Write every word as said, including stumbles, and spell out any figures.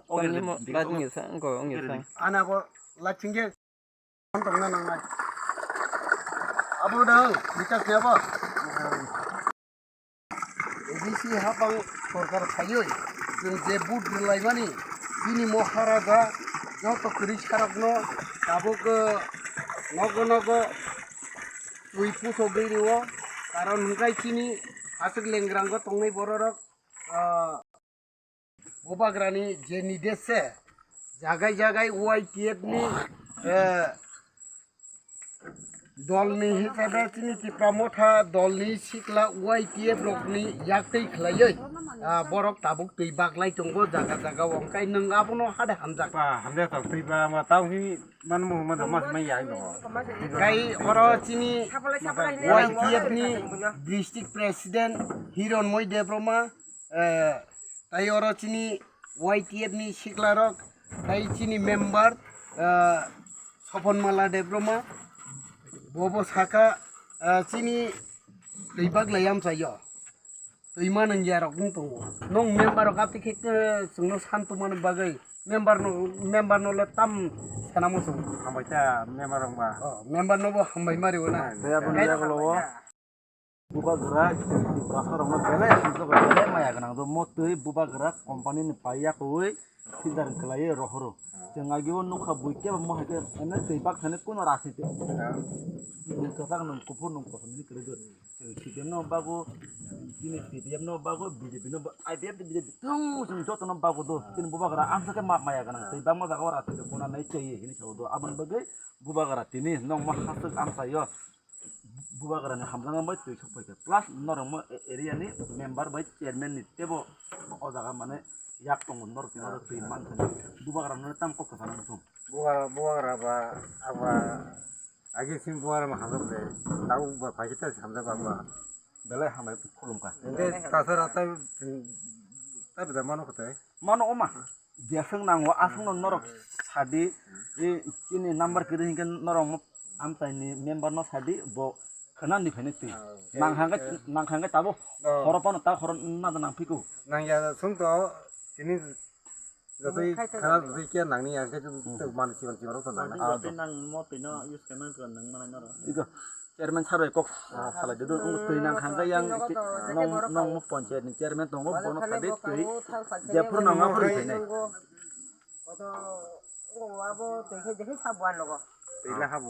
Ongni mo, lajni sa, ongko, ongni sa. Ana bo lachingge tongna nangnai. Abo dang, bikas ni abo. A D C hapang sorkar phaiwi, chwng je vote rwlaimani, bini moharaja joto kwrwi sarokno tabuk, eh, nogo nogo twi pusogwi rwo, karon hwnkhe chini aswk lengrango tongnai bororok, ah, Bubagrani je nides se jagai jagai Y T F ni, eh, dolni hisabe chini Tipra Motha dolni sikla Y T F rokni yaktwi khlaiwi, ah, borok tabuk twi baklai tongo jaga jaga o, hwnkhe nwng abono hade hamjak. Ba, hamjak tong twi ba, ma tau hi man mo, man mas mai ya no. Kai oro chini Y T F ni district president Hironmoi Debbarma, eh, tai oro chini Y T F ni siklarok, tai chini member, ah, Soponmala Debbarma, bobo saka, ah, chini twi baklai amchaio. Twi manung yarok wng tongo. Nong member rok aphi khe, eh, chwngno santu mani bagwi member no, member no le tam sanamo chwng. Hambai ta member rok ba. Oh, member no bo hambai mari o na. Tei abo ni yagulo o. Bubagra Tiprasa rokno belai hamjak belai maya gwnang do, mo twi Bubagra company ni pai yakwi filter khlaiwi rohoro. Chwng agio nukha bui kebo mo hai khe ene twi bak thani kuno rasi twi. Nwng kwchak nwng kuphur nwng kosom ni kwrwi do. Chwng C P M no bago, chini C P M no bago, B J P no ba-, I P F tei B J P tong chwng joto no bago do. Chini Bubagra amsa khe ma maya gwnang twi bakma jaga o rasi twi kuna nai chai hini sao do. Aboni bagwi Bubagra tini nong ma hasuk amsa yo. Bubagrani hamjakma bai twi sok phaikha, plus norok mo area ni member bai chairman ni teibo o jaga mane yak tongo, norok twi norok twi manthani. Bubagrano tam kok kwchana muchung. Bubagra, bubagra ba aba agi simi bubagra ma hamjak de, tabuk ba phaikhe ta hamjak ba ba. Belai hambai khulumkha. Ende tasara tai tai bida mano kote. Mano oma. Jeswng nango, aswkno norok sadi, e, chini number kwrwi hinkhe norok mo amchaini member no sadi, bo khwnani phaini twi. Ah, nang hangkhe, eh, nang hangkhe tabuk, oh, horo phano ta horo nada nang phiko. Nang ya sung to, tini jotoi khana jotoi khe nangni ya khe man siman siman rok to nang. Ah, nang mo twi no use khe man ko nang manai norok. Iko. Chairman sir bai kok salai de do, twi nang hangkhe yang nong, nong mo panchayat ni chairman tongo, bono sadi twi jephuru nang ma phuru khainai. Twi la habo.